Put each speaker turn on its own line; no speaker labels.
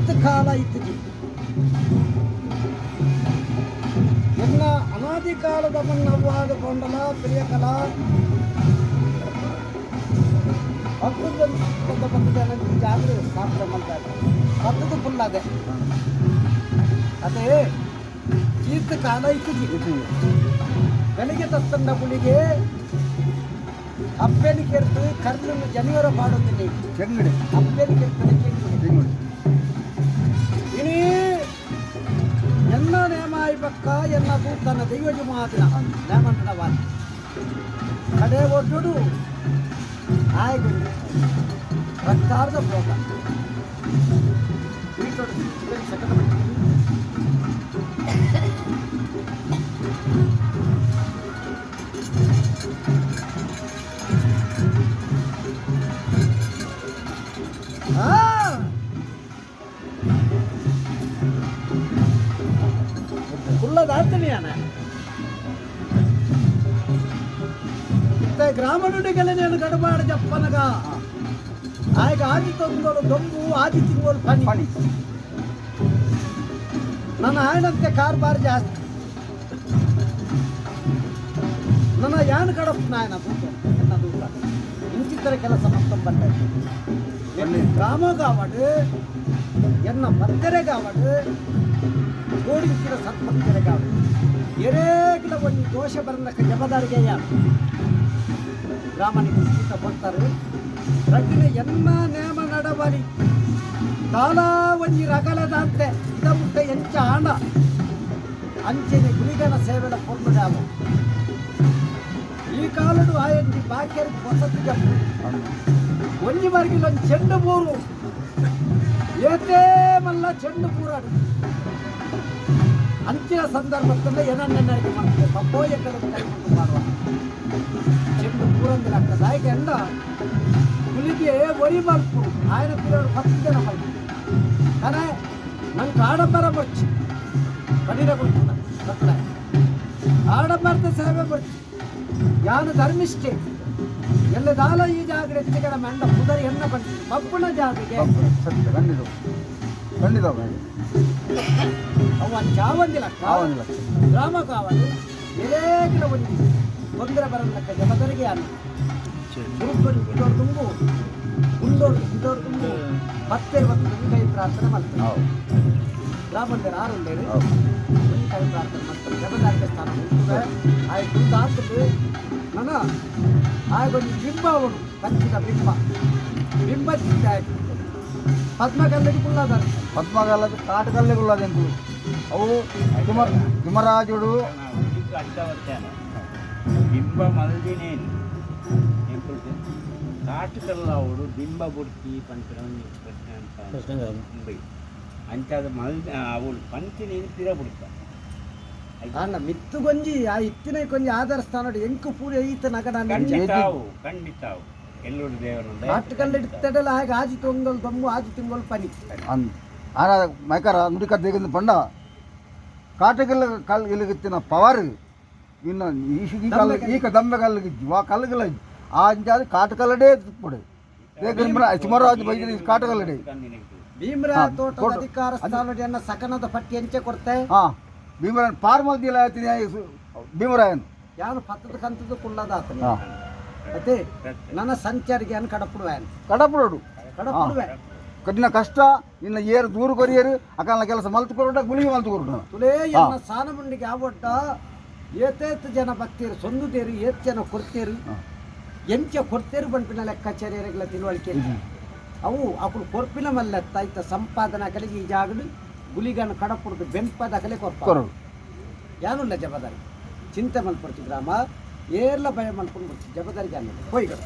ಈತ ಕಾಲ ಇತ್ತಿಜಿ. ಎನ್ನ ಅನಾದಿ ಕಾಲದ ಮಣ್ಣವ್ವಾದ ಕೊಂಡಲ ಪ್ರಿಯಕಲ ಪಕ್ಕದ ಪಕ್ಕದ ಜಾಗೃ ಸ್ಥಾಪನೆ ಮಾಡ್ತಾರೆ. ಪಕ್ಕದ ಫುಲ್ ಅದೇ ಅದೇ. ಈತ ಕಾಲ ಇತ್ತಿಜಿ. ಬೆಳಿಗ್ಗೆ ತತ್ತಂಡ ಗುಳಿಗೆ ಅಪ್ಪೆನ ಕೆರ್ತು ಕರ್ಲು ಜನಿವರ ಪಾಡೊಂದಿನಿ.
ಚೆಂಗಡಿ.
ಅಪ್ಪೆನ ಕೆರ್ತನ ಕೆಂಗುಡಿ.
ಚೆಂಗುಡಿ.
ಇನಿ ಎನ್ನ ನೇಮಾಯಿ ಪಕ್ಕ ಎನ್ನ ತೂತನ ದೈವ ಜುಮಾದಿನ ನೇಮಂಟನ ವಾದ ಕಡೆ ಒಡ್ಡುಡು ಆಯ್ಗುಂಡು ರಕ್ತಾರ್ಧ ಭೋಗ ವೀಟೋಡು ಚಿಕನ್ ಸಕಲ. ಆ ಕುಳ್ಳದಾಗ್ತೀನಿ. ಇತ್ತ ಗ್ರಾಮನುಡಿಗೆಲ್ಲ నేను ಗಡಬಾಡ ಜಪ್ಪನಗ ಆಯ್ಗ ಆದಿ ತಂಗೋಳು ದೊಂಬು ಆದಿ ತಿಂಗೋಳು ಪನಿ.
ಪಣಿ.
ನನ್ನ ಆಯನಂತೆ ಕಾರ್ಬಾರ್ ಜಾಸ್ತಿ. ನನ್ನ ಯಾನ್ ಕಡಪ್ ನಾಯನ ತೂಕ ಎನ್ನ ತೂಕ ಇಂಚಿತ್ತರ ಕೆಲಸ ಮೊತ್ತ ಬಂದ ಗ್ರಾಮ ಕಾವಡು ಎನ್ನ ಭಕ್ತರೇ ಕಾವಡು ಕೋಡಿಂಚಿನ ಸತ್ಭಕ್ತರೇ ಕಾವಡು ಎರೇಗಿಲ ಒಂದು ದೋಷ ಬರಲಕ್ಕ ಜವಾಬ್ದಾರಿಗೆ ಯಾರು ಗ್ರಾಮನಿಗೆ ಸೀತ ಕೊಡ್ತಾರೆ. ರಟ್ಟಿನ ಎನ್ನ ನೇಮ ನಡವಲಿ ದಾಲಾ ಒಂಜಿ ರಗಲದಂತೆ ಇದ ಮುಟ್ಟ ಎಂಚ ಆಂಡ ಅಂಚನೆ ಗುಳಿಗನ ಸೇವೆಡ ಪೊರ್ಲುಡಾವು. ಈ ಕಾಲಡು ಆಯಂಜಿ ಬಾಕ್ಯರ್ ವಸತಿ ಜಪ್ಪು ಒಂಜಿ ಬರ್ಗಿಲೊಂಜಿ ಚೆಂಡು ಬೂರು ಏತೇ ಮಲ್ಲ ಚೆಂಡು ಬೂರಾಡು. ಅಂಚಿನ ಸಂದರ್ಭದಲ್ಲಿ ಏನನ್ನ ಮಾಡ್ತದೆ ಪಪ್ಪೋಯ ಕಡೆ ಕೈ ಮಾಡುವ ಚೆಂಡು ಬೂರಂದಿಲ್ಲ ಆಗ್ತದೆ. ಆಯ್ಕೆ ಅಂಡ ಗುಳಿಗೆ ಒರಿ ಮಲ್ಪು ఆయన పిల్లడు 10 ಜನ ಮಲ್ಪು కానీ ನಂಗೆ ಆಡಂಬರ ಬರ್ಚಿ ಕಡಿರ ಕೊಡ್ತದ ಕತ್ತಲೆ ಆಡಂಬರದ ಸೇವೆ ಬರ್ಚಿ. ಯಾನು ಧರ್ಮಿಷ್ಠೆ ಎಲ್ಲ ದಾಲ ಈ ಜಾಗಡೆ ಹೆಚ್ಚಿಗಡ ಮಂಡ ಪುದರ್ ಎನ್ನ ಬಂತು ಬಪ್ಪುನ ಜಾಗಗೆ.
ಸತ್ಯ, ಖಂಡಿತ ಖಂಡಿತ.
ಅವ ಚಾವಂದಿಲ್ಲ.
ಆವಂದಿಲ್ಲ.
ಗ್ರಾಮ ಕಾವಲು ಎರೇಗಿಲ ಒಂಜಿ ತೊಂದರೆ ಬರಲಕ್ಕ ಜಮದರಿಗೆ ಅನ್ನ ಸುರುಕ್ಕೊಂಜಿ ಗಿಡೋರ್ ತುಂಬು ಗುಂಡೋರು ಗಿಡೋರ್ ತುಂಬು ಪತ್ತೆರು ಬತ್ತು ಕೈ ಪ್ರಾರ್ಥನೆ ಮಾಡ್ತಾರೆ. ಗ್ರಾಮಂದಿರ ಆರುಂಡೇರು ಒಂಜಿ ಕೈ ಪ್ರಾರ್ಥನೆ ಮಾಡ್ತಾರೆ. ಜಮದಾರಿಗೆ ಸ್ಥಾನ ಉಂಟುವೆ ಆಯ್ ಗುಂಡು ನನ ಆಯ್ಗೊಂಜಿ ಬಿಂಬ ಅವನು ಕಂಚಿನ ಬಿಂಬ ಬಿಂಬ ಚಿಂತೆ ಆಯ್ತು ಪದ್ಮಕಲ್ಲಡಿ ಕುಳ್ಳದಾರೆ.
ಪದ್ಮಗಲ್ಲದ ಕಾಟಕಲ್ಲೆಗುಳ್ಳದೆಂತು ಅವು ತಿಮರಾಜುಡು.
ಅರ್ಥವತ್ತೇನ ಬಿಂಬ ಮಲ್ದಿನೇನು ಎಂಕುಲು ಕಾಟಕಲ್ಲಾವುಡು ಬಿಂಬ ಬುಡ್ಕಿ ಪನ್ಪಿನ ಒಂಜಿ ಪ್ರಶ್ನೆ ಅಂತ ಬೈ ಅಂಚಾದ ಮಲ್ ಅವಳು ಪಂಚಿನೇನು ಪಿರ ಬುಡ್ಕ.
ಅಣ್ಣ ಮಿತ್ತು ಗೊಂಜಿ ಆ ಇತ್ತಿನ ಕೊಂಜಿ ಆಧಾರ ಸ್ಥಾನ ಎಂಕು ಪೂರ ಈತ ನಗನ.
ಖಂಡಿತಾವು ಖಂಡಿತಾವು ಎಲ್ಲೋಡು ದೇವನ.
ಆಟಕಲ್ಲ ಇಡ್ತಡಲ ಹಾಗೆ ಆಜಿ ತೊಂಗಲ್ ದಮ್ಮು ಆಜಿ ತಿಂಗಳು ಪನಿ.
ಅನ್ ಆನ ಮೈಕರ ನುಡಿಕ ದೇಗಂದು ಪಂಡ ಕಾಟಕಲ್ಲ ಕಲ್ ಇಲುಗುತ್ತಿನ ಪವರ್ ಇನ್ನು ಈ ಈ ಕಲ್ಲು ಈಕ ದಂಬೆ ಕಲ್ಲಿಗೆ ವಾ ಕಲ್ಲುಗಳ ಆ ಅಂಚಾದ ಕಾಟಕಲ್ಲಡೇ ಪುಡು ದೇಗಂದು ತಿಮರಾಜು ಬೈದಿನ ಕಾಟಕಲ್ಲಡೆ.
ಭೀಮರಾಯ ತೋಟದ
ತೋಟ.
ಅಧಿಕಾರ ಸ್ಥಾನ ಎನ್ನ ಸಕನದ ಪಟ್ಟಿ ಎಂಚೆ ಕೊಡ್ತೆ.
ಹಾಂ, ಭೀಮರಾಯನ್ ಫಾರ್ಮಲ್ ದಿಲ ಭೀಮರಾಯನ್.
ಯಾನು ಪತ್ತದ ಕಂತದ ಕುಳ್ಳದಾತನ. ಅದೇ ನನ್ನ ಸಂಚಾರಿಗೆ ಅನ್ ಕಡಪುಡುವೆ.
ಕಡಪುಡು.
ಕಡಪುಡುವೆ.
ಕಠಿಣ ಕಷ್ಟ ಇನ್ನು ಏರು ದೂರು ಕೊರಿಯರು ಅಕಲ್ನ ಕೆಲಸ ಮಲ್ತು ಕೊರಟ ಗುಳಿಗೆ ಮಲ್ತು ಕೊರಟ.
ತುಲೇ ಎನ್ನ ಸಾನಮುಂಡಿಗೆ ಆವೊಡ್ಡ ಏತೇತ್ ಜನ ಭಕ್ತಿಯರು ಸೊಂದುದೇರು ಏತ್ ಜನ ಕೊಡ್ತೇರು ಎಂಚ ಕೊಡ್ತೇರು ಬಂಪಿನ ಲೆಕ್ಕಾಚಾರ್ಯಗಳ ತಿಳುವಳಿಕೆ ಅವು ಅప్పుడు ಕೊರ್ಪಿನ ಮಲ್ಲ ಐತ ಸಂಪಾದನಾ ಕಲಿಗೆ ಈ ಜಾಗಡು ಗುಲಿಗನ ಕಡಪುಡ್ದು ಬೆಂಪದ ಕಲೆ ಕೊರ್ಪ.
ಕೊರಡು.
ಯಾನುಲ್ಲ ಜವಾಬ್ದಾರಿ ಚಿಂತೆ ಮಲ್ಪಡ್ತು ಗ್ರಾಮ ಏರ್ಲ ಭಯ ಮಲ್ಕೊಂಡು ಬರ್ತು ಜವಾಬ್ದಾರಿಗೆ ಅನ್ನೋದು ಹೋಯ್ಗಳು.